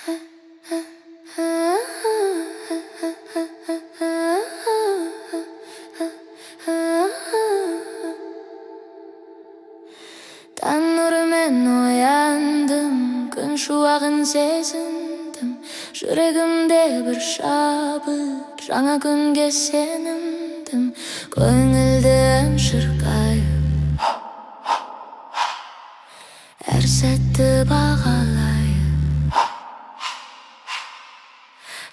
Таң нұрымен ояндым, күн шуағын сезіндім. Жүрегімде бір шабыт, жаңа күнге сенімдім. Көңілді ән шырқайып, әр сәтті бағалайық.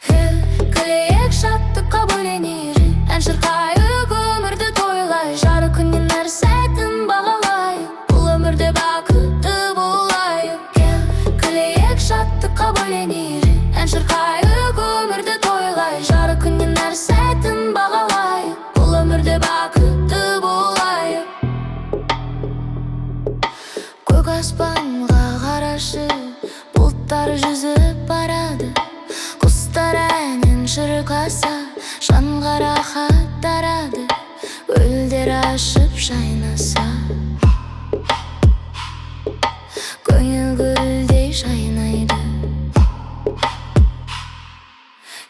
Кел, күлейік, шаттыққа бөленейік. Ән шырқайық, өмірді тойлай. Жарық күннен әр сәтін бағалайық. Бұл өмірде бақытты болайық. Кел, күлейік, шаттыққа бөленейік. Ән шырқайық, өмірді тойлай. Жарық күннен әр сәтін бағалайық. Бұл өмірде бақытты болайық. Көк аспанға қарашы, бұлттар жүзіп барады. Құстар әнін шырқаса, жанға рахат дарады. Гүлдер ашып жайнаса, көңіл гүлдей жайнайды.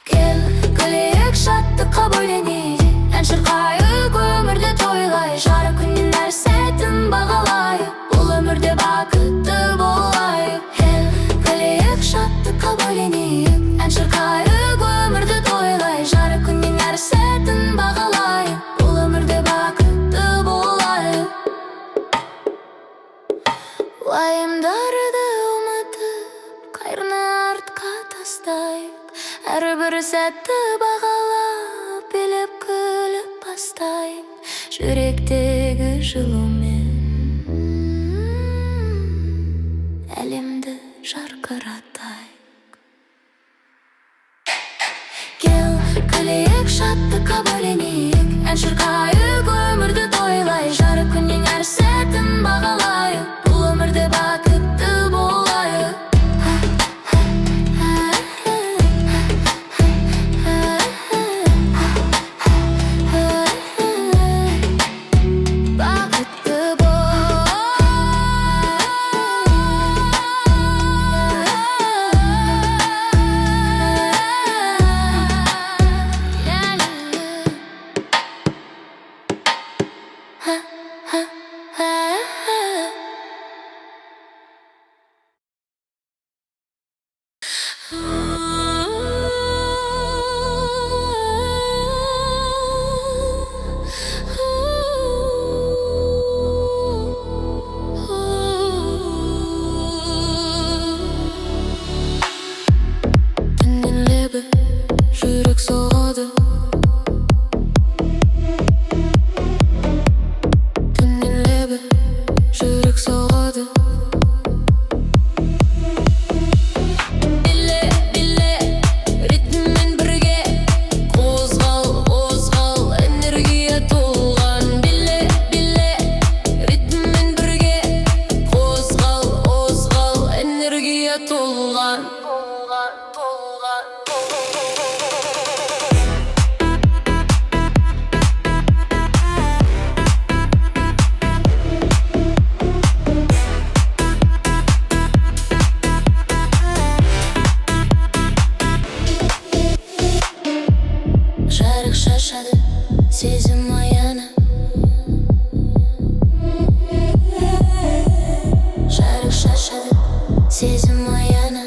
Кел, күлейік, шаттыққа бөленейік. Ән шырқайық, өмірді тойлай. Жарық күннен әр сәтін бағалайық. Бұл өмірде бақытты болайық. Кел, күлейік, шаттыққа бөленейік. Ән шырқайық, өмірді тойлай. Жарық күннен әр сәтін бағалайық. Бұл өмірде бақытты болайық. Уайымдарды ұмытып, қайғыны артқа тастайық. Әрбір сәтті бағалап, билеп күліп бастайық. Жүректегі жылумен әлемді жарқыратайық. Кел, күлейік, шаттыққа бөленейік. Ән шырқайық, өмірді тойлай. Жарық күннен әр сәтін бағалайық. Бұл өмірде бақытты болайық. Бақытты бол. Түннің лебі, жүрек соғады. Түннің лебі, жүрек соғады. Биле, биле, ритммен бірге. Қозғал, қозғал, энергия толған. Биле, биле, ритммен бірге. Қозғал, қозғал, энергия толған. Толған, толған. Жарық шашады сезім ояна. Жарық шашады сезім ояна.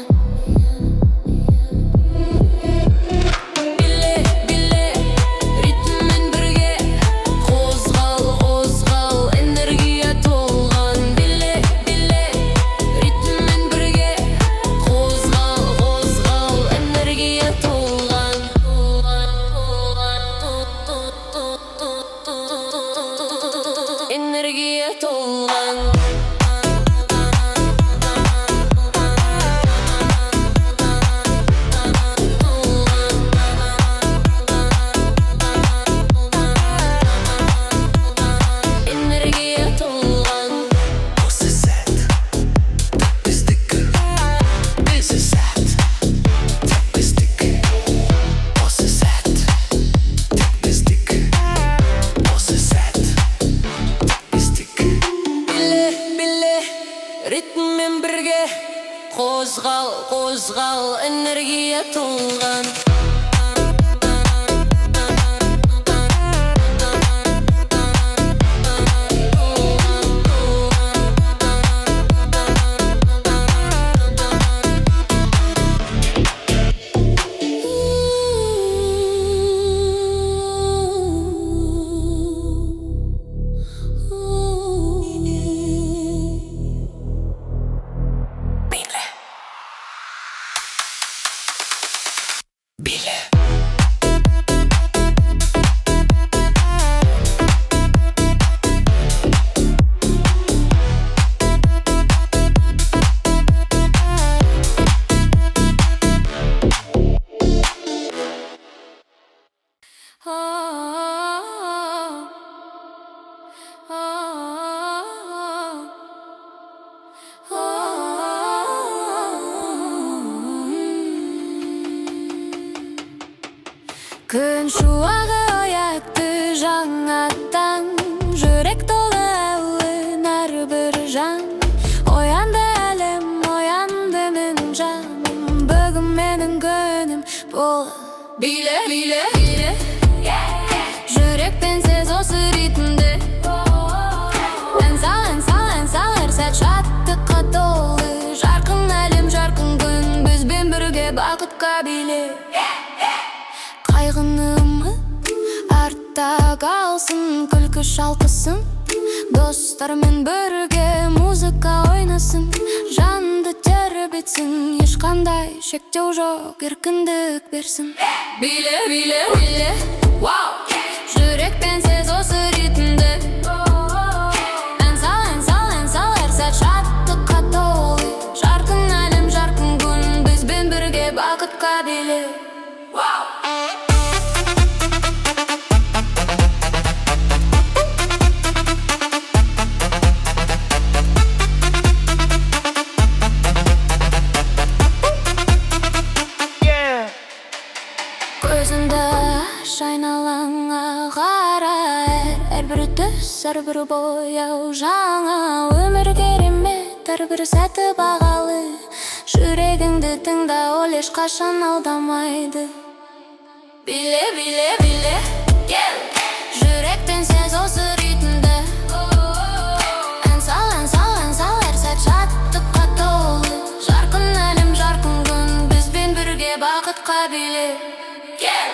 Қозғал, энергия толған. Биле. Биле. Күн шуағы оятты жаңа таң. Жүрек толы әуен, әрбір жан. Оянды әлем, оянды менің жаным. Бүгін менің күнім бол. Биле, биле, биле. Жүрекпен сез осы ритмді. Ән сал, ән сал, ән сал, әр сәт шаттыққа толы. Жарқын әлем, жарқын күн, бізбен бірге бақытқа биле. Қайғыны ұмыт, артта қалсын. Күлкі шалқысын, достармен бірге музыка ойнасын. Жанды тербетсін, ешқандай шектеу жоқ, еркіндік берсін. Биле, биле, биле. Вау! Жүрекпен сез осы ритмді. Ән сал, ән сал, ән сал, әр сәт шаттыққа толы. Жарқын әлем, жарқын күн, бізбен бірге бақытқа биле. Вау! Көзіңді аш, айналаңа қара. Әрбір түс, әрбір бояу жаңа. Өмір керемет, әрбір сәті бағалы. Жүрегіңді тыңда, ол ешқашан алдамайды. Биле, биле, биле. Кел! Жүрекпен сез осы ритмді. Ән сал, ән сал, ән сал, әр сәт шаттыққа толы. Жарқын әлем, жарқын күн, бізбен бірге бақытқа биле. Кел!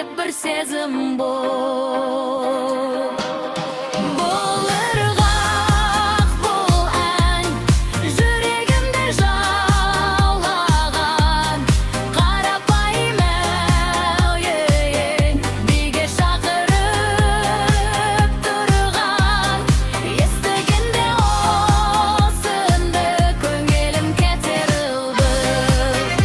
ғажайып бір сезім бұл. Бұл ырғақ, бұл ән жүрегімді жаулаған. Қарапайым әуен биге шақырып тұрған. Естігенде осыны көңілім кетер ылбып.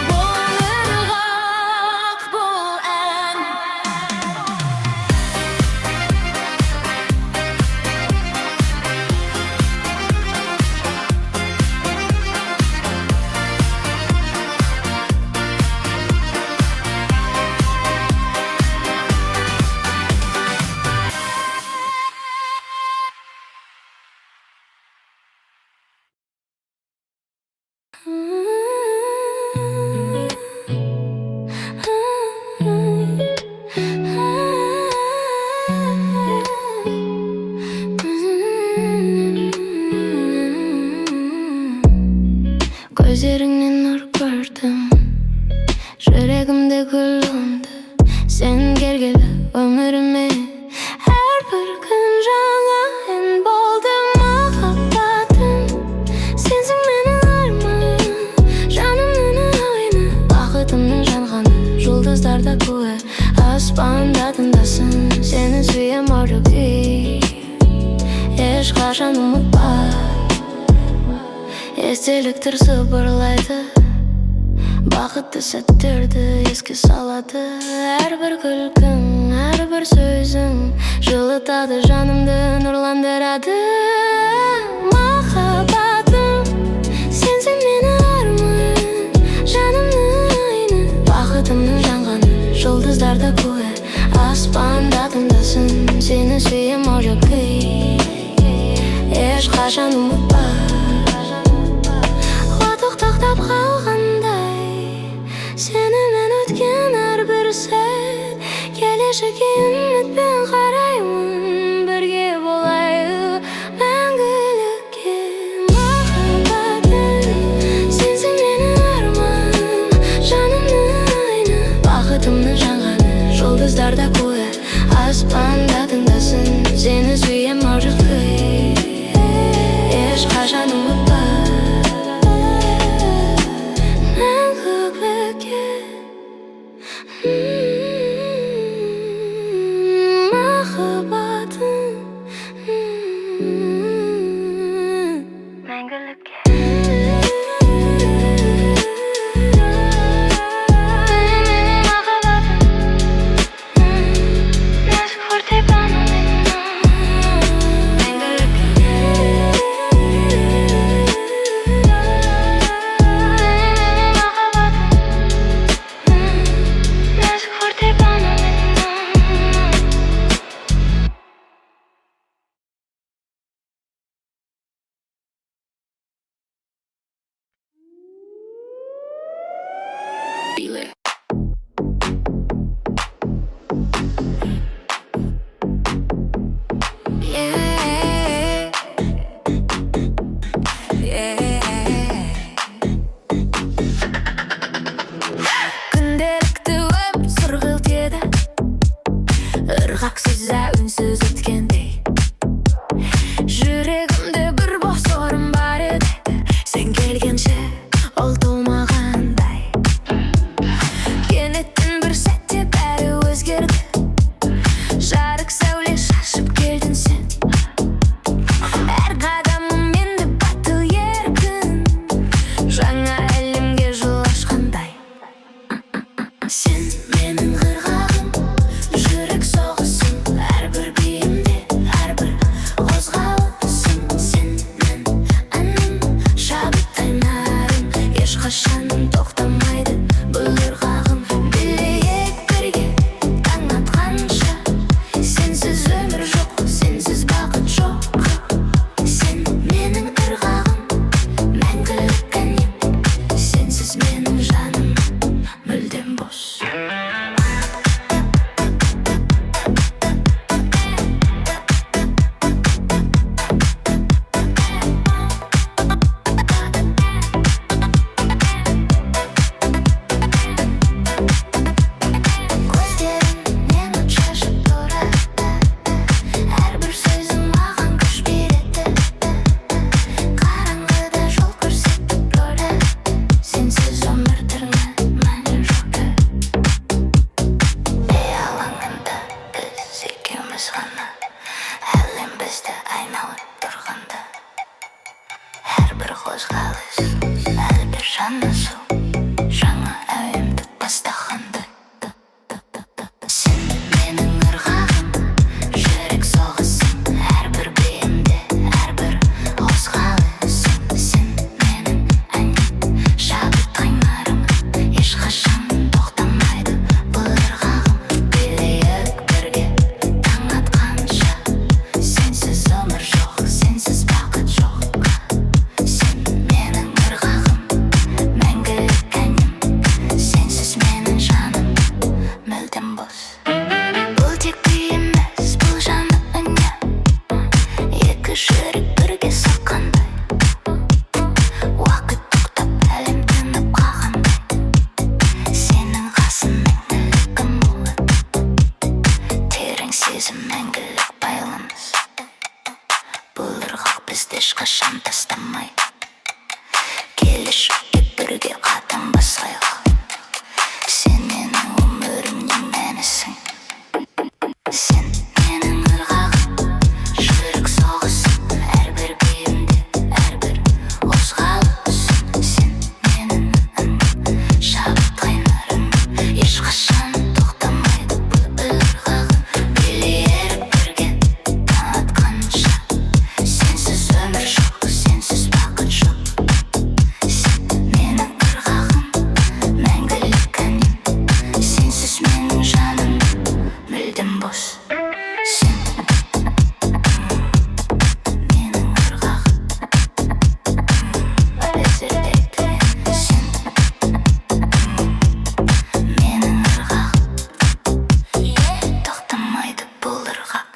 Бұл ырғақ, бұл ән. Көздеріңнен нұр көрдім, жүрегімде гүл өнді. Сен келгелі өміріме әрбір күн жаңа ән болды. Махаббатым, сенсің менің арманым, жанымның әуені, бақытымның жанғаны. Жұлдыздар да куә, аспанда тыңдасын. Сені сүйем күй, ешқашан ұмытпа. Естеліктер сыбырлайды, бақытты сәттерді еске салады. Әрбір күлкің, әрбір сөзің жылытады жанымды, нұрландырады. Махаббатым, сенсің менің арман, жанымның айны, бақытымның жанғаны. Жұлдыздар да куә, аспанда тыңдасын. Сені сүйем күй, ешқашан ұмытпа. Уақыт тоқтап қалғандай сенімен өткен әрбір сәт. Келешекке үмітпен қараймын, бірге болайық мәңгілікке. Махаббатым, сенсің менің арманым, жанымның айны, бақытымның жанғаны. Жұлдыздар да куә, аспанда тыңдасын. Сені сүйем күй, ешқашан ұмытпа. Мәңгілікке. Махаббатым, мәңгілікке. Махаббатым. Нәзік фортепиано. Мәңгілікке. Махаббатым. Нәзік фортепиано. Биле. Yeah. Күнделікті өмір сұрғылт еді, ырғақсыз, үнсіз өткендей. Жүрегімде бір бос орын бар еді, сен келгенше ол толмағандай. Кенеттен бір сәтте бәрі өзгерді, жарық сәуле шашып келдің сен. Әр қадамым енді батыл, еркін, жаңа әлемге жол ашқандай. Сен менің ырғағым, жүрек соғысым, әрбір биімде. Бос. Сен менің ырғақ. Сен менің ырғақ. Тоқтамайды бұл ырғақ.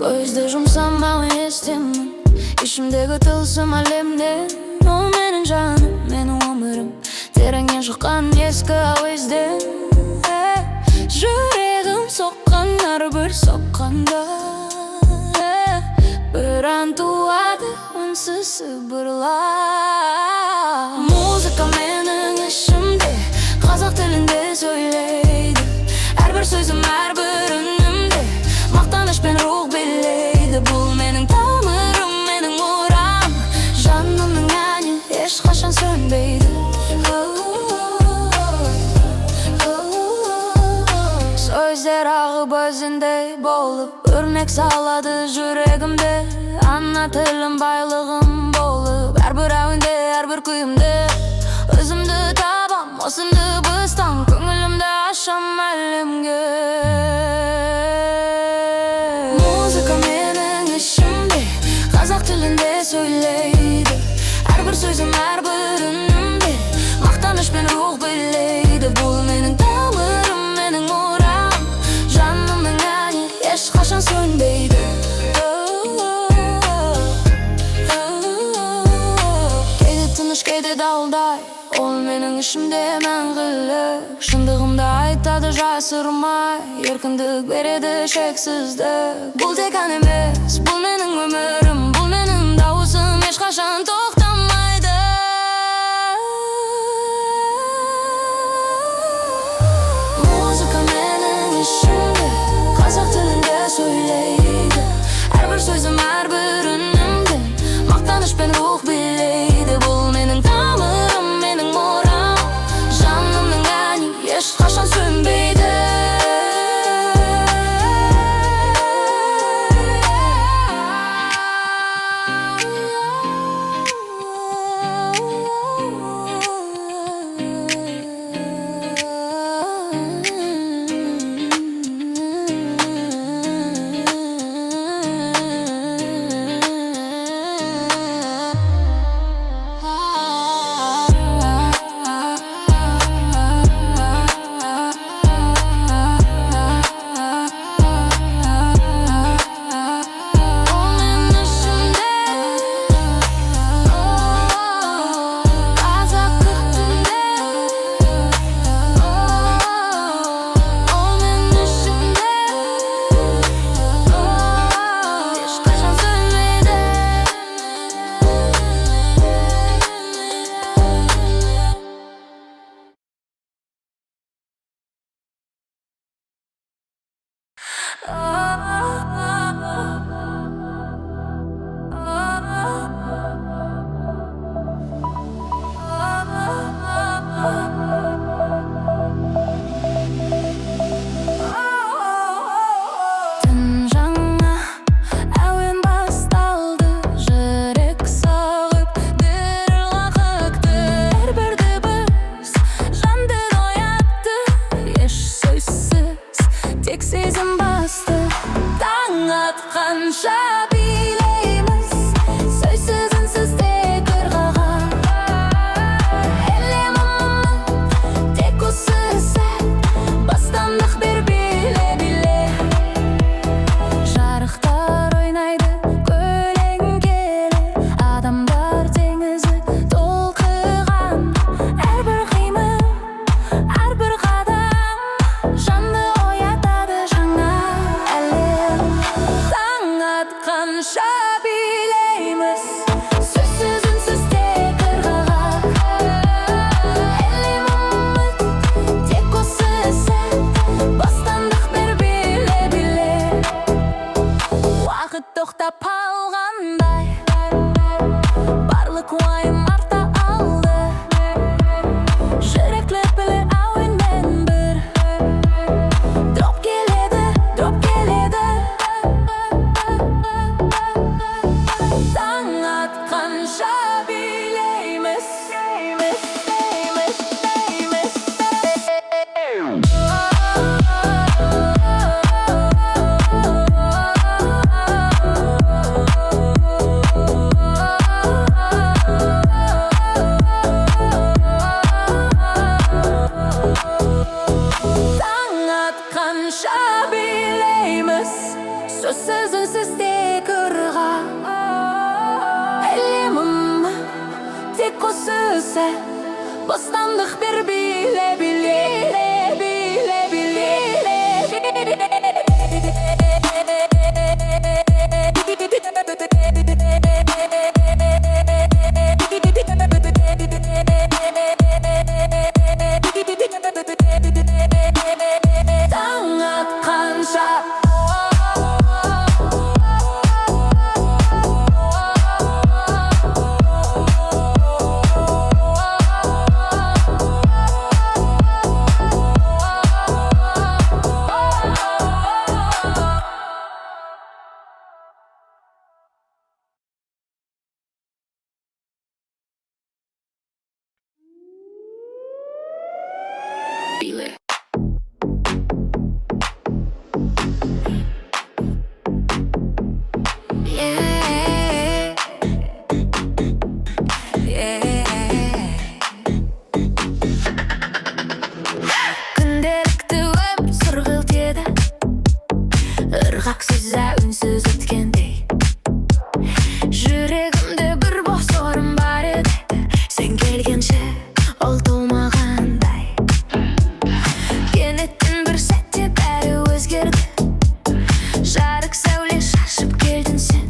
Көзді жұмсам, естимін ішімдегі тылсым әлемнен. Ол менің жаным, менің өмірім, тереңнен шыққан ескі әуезден. Жүрегім соққан әрбір соққанда бір ән туады, үнсіз сыбырлап. Музыка менің ішімде қазақ тілінде сөйлейді. Әрбір сөзім, әрбір үнімде мақтаныш пен рух билейді. Бұл менің тамырым, менің мұрам, жанымның әні ешқашан сөнбейді. Сөздер ағып өзендей болып, өрнек салады жүрегімде. Ана тілім байлығым болып, әрбір әуенде, әрбір күйімде өзімді табам. Осы дыбыстан көңілімді ашам әлемге. Музыка менің ішімде қазақ тілінде сөйлейді. Әрбір сөзім, әрбір үнімде мақтаныш пен рух билейді. Бұл менің тамырым, менің мұрам, жанымның әні ешқашан сөнбейді. Кейде тыныш, кейде дауылдай, ол менің ішімде мәңгілік. Шындығымды айтады жасырмай, еркіндік береді шексіздік. Бұл тек ән емес, бұл менің өмірім, бұл менің дауысым ешқашан тоқтамайды. Музыка менің ішімде қазақ тілінде сөйлейді. Әрбір сөзім, әрбір үнімде мақтаныш пен рух билейді. Бұл менің тамырым, менің мұрам, жанымның әні ешқашан сөнбейді. Ол менің ішімде қазақ тілінде. Ол менің ішімде ешқашан сөнбейді. Түн, жаңа әуен басталды, жүрек соғып діріл қақты. Әрбір дыбыс жанды оятты, еш сөзсіз тек сезім басты. Таң атқанша билейміз, сөзсіз, үнсіз, тек ырғаға. Әлем ұмыт, тек осы сәт, бостандық бер, биле, биле. Жарықтар ойнайды көлеңкелі, адамдар теңізі толқыған. Әрбір қимыл, әрбір қадам жанды оятады, жаңа әлем. Таң атқанша билейміз, сөзсіз, үнсіз, тек ырғаға. Әлем ұмыт, тек осы сәт, бостандық бер, биле, биле. Уақыт тоқтап қалғандай, барлық уайым артта алды. Жүрек лүпілі әуенмен бір дроп келеді, дроп келеді. Үнсіз тек ырғақ. Әлемім тек осы сәт. Бостандық бер, биле, биле, биле, биле. Таң атқанша. Биле. Yeah. Yeah. Күнделікті өмір сұрғылт еді. Ырғақсыз, үнсіз өткендей. Жүрегімде бір бос орын бар еді. Сен келгенше ол толмағандай. Кенеттен бір сәтте бәрі өзгерді. Жарық сәуле шашып келдің сен.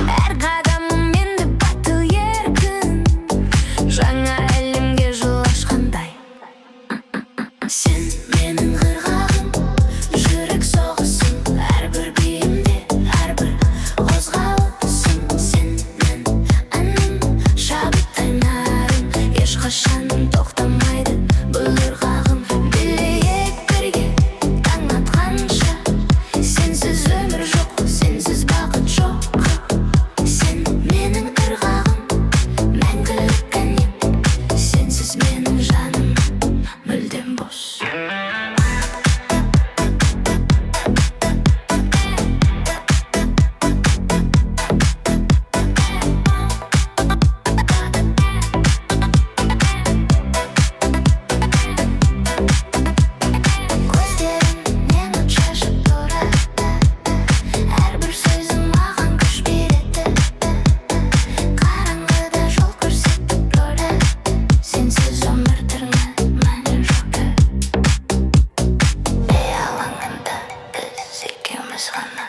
Әр қадамым енді батыл, еркін. Жаңа әлемге жол ашқандай. Сен менің ырғағым, жүрек соғысым. Әрбір биімде, әрбір қозғалысым. Сенің әнім, шабыт нарым. Ешқашан тоқтамайды бұл ырғағым. Билейік бірге таң атқанша. Сенсіз өмір жоқ, сенсіз бақыт жоқ. Сен менің ырғағым, мәңгілік әнім. Сенсіз менің жаным мүлдем бос. Көздеріңнен от шашып тұрады. Әрбір сөзің маған күш береді. Қараңғыда жол көрсетіп тұрады. Сенсіз өмірдің мәні жоқ. Би алаңында біз екеуміз ғана.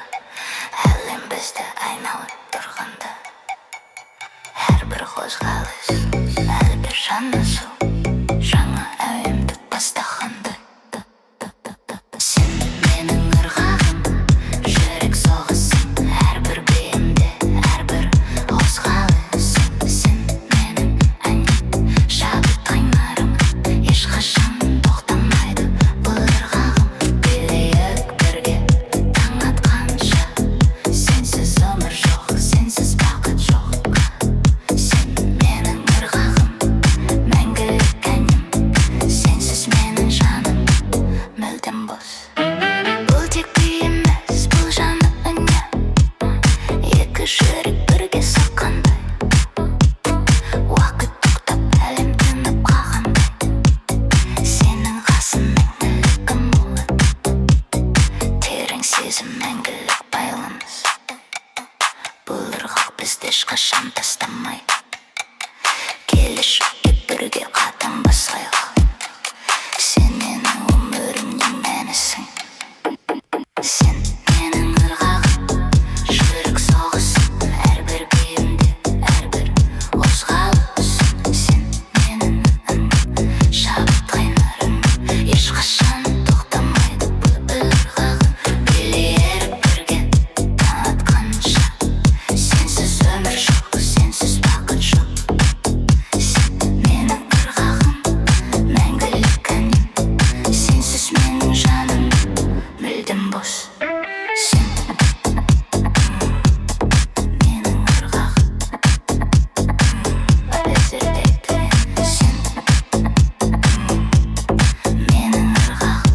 Әлем бізді айналып тұрғанда. Әрбір қозғалыс, әрбір жанасу жаңа әлемді бастағандай. Сен менің ырғағым, жүрек соғысым. Әрбір биімде, әрбір қозғалысым. Сен менің әнім, шабыт нарым. Ешқашан тоқтамайды бұл ырғағым. Билейік бірге таң атқанша. Сенсіз өмір жоқ, сенсіз бақыт жоқ. Сен менің ырғағым, мәңгілік әнім. Сенсіз менің жаным мүлдем бос. Бұл тек би емес, бұл жанды үні. Екі жүрек бірге соққандай. Уақыт тоқтап, әлем тынып қалғандай. Сенің қасың мәңгілігім болады. Терең сезім, мәңгілік байланыс. Бұл ырғақ бізді ешқашан тастамайды. Келешекке бірге қадам басайық. Сен менің өмірімнің мәнісің. Сен менің ырғағым, жүрек соғысым. Әрбір биімде, әрбір қозғалысым. Сен менің әнім, шабыт нарым. Ешқашан тоқтамайды бұл ырғағым. Билейік бірге таң атқанша. Сенсіз өмір жоқ, сенсіз бақыт жоқ. Сен менің ырғағым, мәңгілік әнім. Сенсіз менің жаным мүлдем бос. Сен менің ырғағым. Сен менің ырғағым.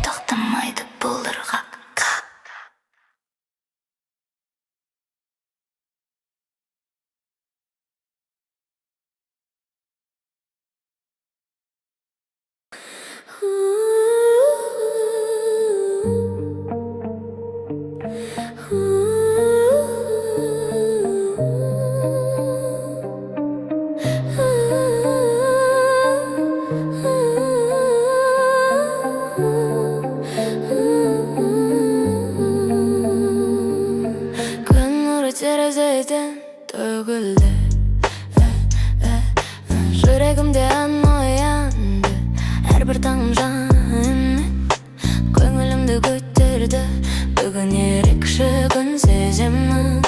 Тоқтамайды бұл ырғақ. Терезеден төгілді. Жүрегімде ән оянды. Әрбір таңым жаңа үміт. Көңілімді көтерді. Бүгін ерекше күн, сеземін.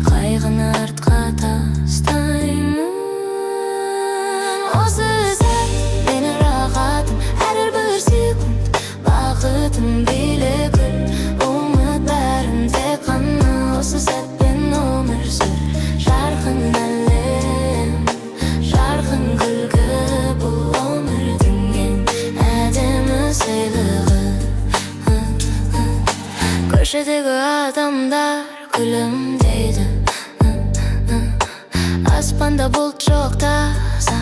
Қайғыны артқа тастаймын. Осы сәт менің рахатым. Әрбір секунд бақытым. Биле, күл, ұмыт бәрін. Тек қана осы сәтпен өмір сүр. Жарқын әлем, жарқын күлкі. Бұл өмірдің ең әдемі сыйлығы. Көшедегі адамдар күлімдейді. Аспанда бұлт жоқ, таза.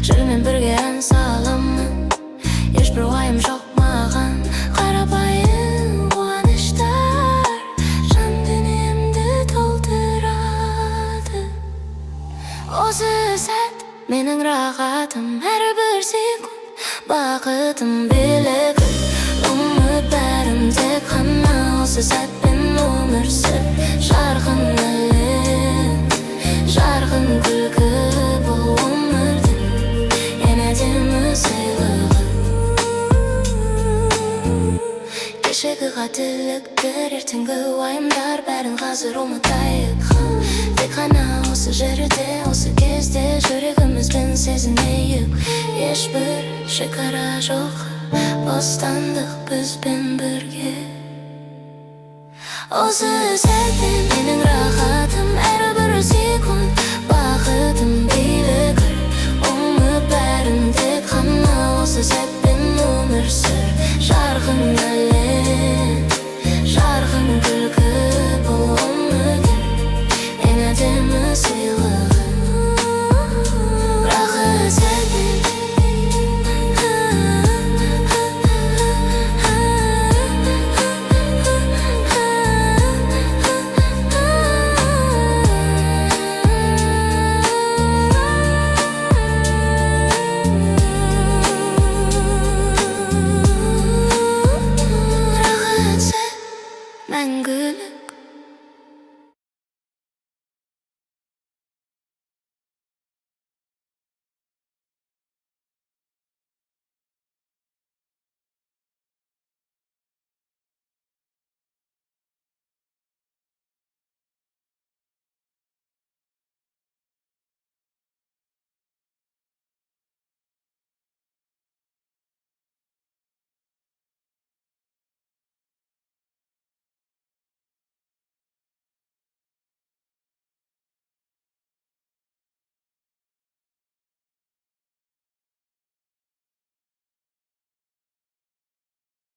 Желмен бірге ән саламын. Ешбір уайым жоқ маған. Қарапайым қуаныштар жан дүниемді толтырады. Осы сәт менің рахатым. Әрбір секунд бақытым. Биле, күл, ұмыт бәрін. Тек қана осы сәтпен өмір сүр. Жарқын әлем, жарқын күлкі. Бұл өмірдің ең әдемі сыйлығы. Кешегі қателіктер, ертеңгі уайымдар, бәрін қазір ұмытайық. Тек қана осы жерде, осы кезде жүрегімізбен сезінейік. Ешбір шекара жоқ, бостандық бізбен бірге. Осы сәт менің рахатым. Әрбір секунд бақытым. Биле, күл, ұмыт бәрін. Тек қана осы сәтпен өмір сүр. Жарқын әлем, жарқын күлкі. Бұл өмірдің ең әдемі сыйлығы. Рахат сәт. Рахат сәт, мәңгілік.